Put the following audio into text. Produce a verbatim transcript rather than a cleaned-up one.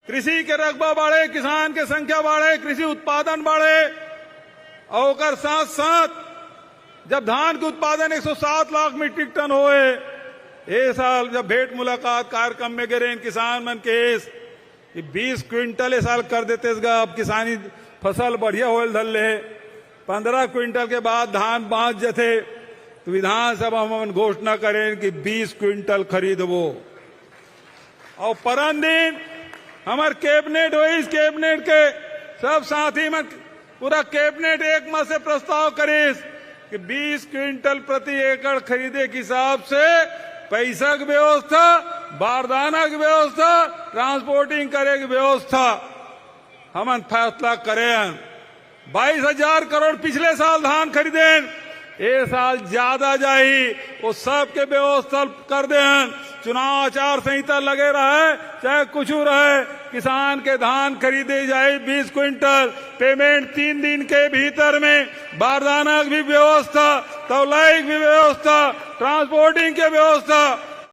कृषि के रकबा बाढ़े, किसान के संख्या बाढ़े, कृषि उत्पादन बाढ़े, और ओकर साथ साथ जब धान के उत्पादन एक सौ सात लाख मीट्रिक टन होए, ए साल जब भेंट मुलाकात कार्यक्रम में गे रहेन, किसान मन कहेस कि बीस क्विंटल ए साल कर देतेस गा, अब किसानी फसल बढ़िया होए ल धर ले। पंद्रह क्विंटल के बाद धान बाँच जथे, तो विधानसभा में हमन घोषणा करेन कि बीस क्विंटल खरीदबो। और परन दिन हमर कैबिनेट होइस, कैबिनेट के सब साथी मन, पूरा कैबिनेट एक मत से प्रस्ताव करिस कि बीस क्विंटल प्रति एकड़ खरीदे के हिसाब से पैसा के व्यवस्था, बारदाना के व्यवस्था, ट्रांसपोर्टिंग करे के व्यवस्था हमन फैसला करे हन। बाईस हजार करोड़ पिछले साल धान खरीदेन, ए साल ज्यादा जाही, वो सबके व्यवस्था कर दे हन। चुनाव आचार संहिता लगे रहे, चाहे कुछ रहे, किसान के धान खरीदे जाए बीस क्विंटल, पेमेंट तीन दिन के भीतर में, बारदाना की भी व्यवस्था, तौलाई की भी व्यवस्था, ट्रांसपोर्टिंग के व्यवस्था,